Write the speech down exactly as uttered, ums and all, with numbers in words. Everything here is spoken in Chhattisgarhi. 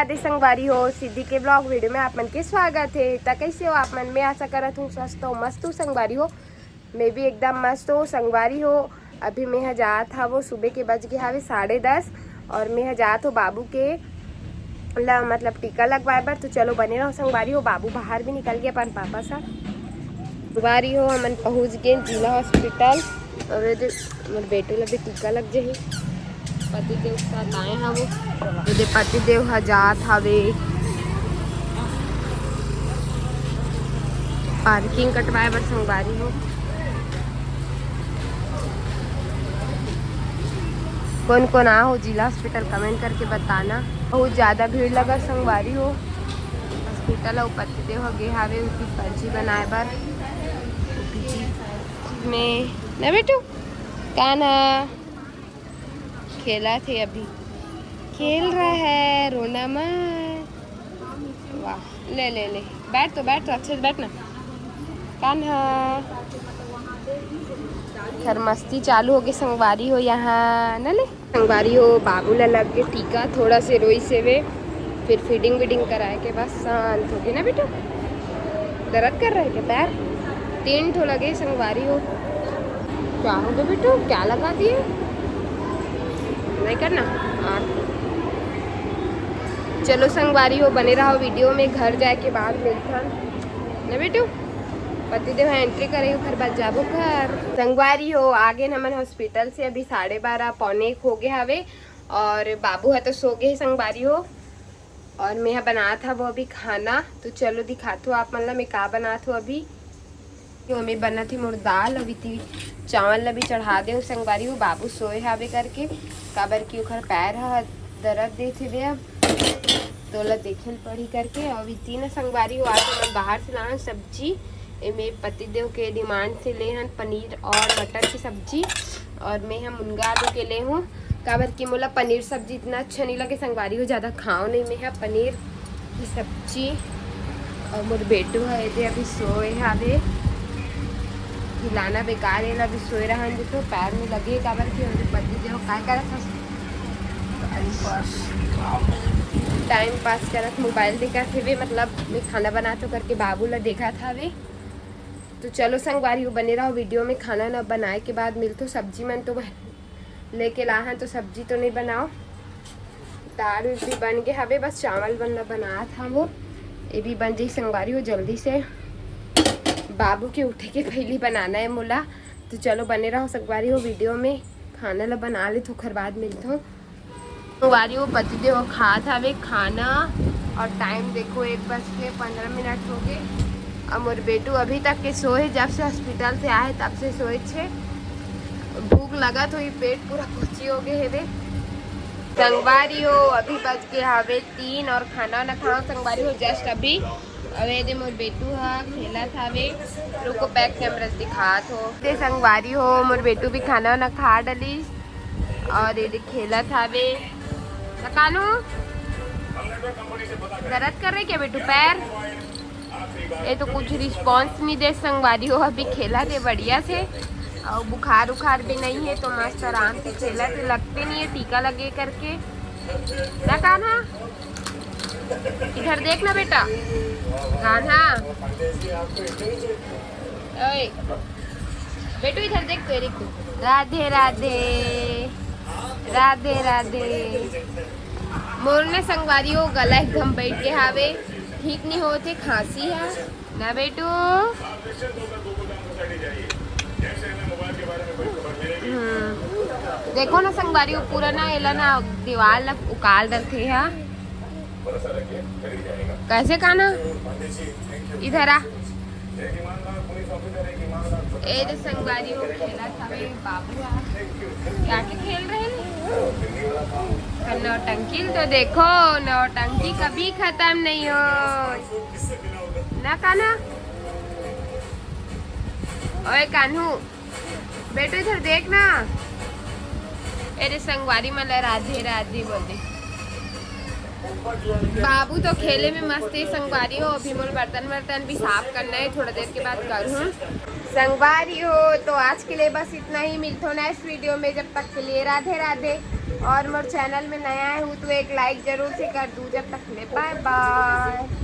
अरे संगवारी हो, सिद्धि के ब्लॉग वीडियो में आप मन के स्वागत है। त कैसे हो आप मन? मैं आशा करत हूँ स्वस्थ हो, मस्त हो संगवारी हो। मैं भी एकदम मस्त हो संगवारी हो। अभी मैं ह जात हवो, सुबह के बज गए हवे साढ़े दस और मैं ह जात हो बाबू के ला मतलब टीका लगवाए बर। तो चलो बने रहो संगवारी हो। बाबू बाहर भी निकल गए अपन पापा सा। संगवारी हो, हमन पहुँच गए जिला हॉस्पिटल। और ये दे, मोर बेटू ला भी टीका लग जाही। पति देव के साथ आए हैं वो। ये दे पति देव ह जात हवे पार्किंग कटवाए बर संगवारी हो। कौन कौन आ हो जिला हॉस्पिटल, कमेंट करके बताना। बहुत ज्यादा भीड़ लगा संगवारी हो। हॉस्पिटल अउ पति देव ह गे हावे उसी पर्ची बनाए बर। में ना बेटू, कान्हा खेला थे अभी, खेल रहा है, रोना मत। वाह, ले ले ले, बैठ तो, बैठ तो, अच्छे से बैठ ना। कान्हा, घर मस्ती चालू हो गई संगवारी हो यहाँ ना ले। संगवारी हो, बाबू ला लग के टीका, थोड़ा से रोई से वे, फिर फीडिंग वीडिंग कराए के बाद शांत हो गए ना बेटू। दर्द कर रहा है क्या पैर? तीन ठो लगे संगवारी हो। क्या हो गया बेटू, क्या लगा दिए? नहीं करना। हाँ, चलो संगवारी हो, बने रहो वीडियो में। घर जाए के बाद मिलथन ना बेटू। पति देव एंट्री करे, ओकर बाद जाबो घर। संगवारी हो, आगे हमन हॉस्पिटल से, अभी साढ़े बारह पौने एक हो गए हवे और बाबू है तो सो गए संगवारी हो। और मैं ह बनात हव अभी खाना, तो चलो दिखात हो आप मन ला मैं का बनात हो अभी। तो मैं बनत ही मोर दाल, अभी ती चावल ला भी चढ़ा दे संगवारी हो। बाबू सोए हावे करके, काबर कि ओखर पैर ह दर्द देत हेवे अब, तो ओला देखे ल पड़ही करके। अभी तीन संगवारी हो, आज हमन बाहर से लान सब्जी, एमे पतिदेव के डिमांड से ले हन पनीर और मटर की सब्जी, और मैं ह मुनगा आलू के ले हूँ, काबर कि मोला पनीर सब्जी इतना अच्छा नहीं लगे संगवारी हो, ज़्यादा खाओ नहीं मैं ह पनीर की सब्जी। और मोर बेटू है जे अभी सोए हावे, हिलाना बेकार है, अभी सोए रहन दे तो पैर में लगे, काबर कि हमरे पति देव काय करत हस, टाइम पास करत, मोबाइल देखत हेवे, मतलब मैं खाना बनात हो करके बाबू ला देखत हावे। तो चलो संगवारी हो, बने रहो वीडियो में। खाना ना बनाए के बाद मिलथो, सब्जी मन तो लेके ला हन, तो सब्जी तो नहीं बनाओ। दाल भी बन गए हवे, बस चावल बनना बनात हवो। ये भी बन जाई संगवारी हो जल्दी से। बाबू के उठे के पहली बनाना है मोला। तो चलो बने रहो संगवारी हो वीडियो में। खाना ला बना ले, ओखर बाद मिलथो। संगवारी हो, पतिदेव खात हवे खाना और टाइम देखो, एक बज के पंद्रह मिनट हो गए। और मोर बेटू अभी तक के सोए, जब से हॉस्पिटल से आए तब से सोए छे। भूख लगत होई, पेट पूरा कोची हो गए हेवे। संगवारी हो, अभी बज के हवे तीन और खाना वाना खाओ संगवारी हो, जस्ट अभी। अबे दे मोर बेटू हा खेलत हावे, रुको बैक कैमरा से दिखात हो। ते संगवारी हो, मोर बेटू भी खाना वाना खा डलिस और ये दे खेलत हावे। ना कानू, दर्द कर रहे क्या बेटू पैर? ये तो कुछ रिस्पॉन्स नहीं दे संगवारी हो, अभी खेलत हे बढ़िया से और बुखार उखार भी नहीं है, तो मस्त आराम से खेलत हे, लगते नहीं है टीका लगे करके। ना कान्हा, इधर देख ना बेटा, कान्हा, ओए बेटू इधर देख, तेरी को। राधे राधे, राधे राधे। मोर ने संगवारी हो गला एकदम बैठ के हावे, ठीक नहीं होते, खांसी है ना बेटू। हम्म, देखो ना संगवारी, वो पूरा ना एला ना दीवार ला उकाल डरथे हा। कैसे काना? इधर आ। ए दे संगवारी हो खेलत हवे बाबू हा। क्या के खेल रहे हैं? नौटंकी तो देखो, नौटंकी कभी खत्म नहीं हो ना काना। ओए कान्हू, बेटो इधर देख ना। अरे संगवारी मन ला राधे राधे बोल दे। बाबू तो खेले में मस्त है संगवारी हो। अभी मोर बर्तन वर्तन भी साफ करना है, थोड़ा देर के बाद करूँ संगवारी हो। तो आज के लिए बस इतना ही, मिलते हो नेक्स्ट वीडियो में। जब तक के लिए राधे राधे। और मोर चैनल में नया है हूँ तो एक लाइक जरूर से कर दू। जब तक ले बाय बाय।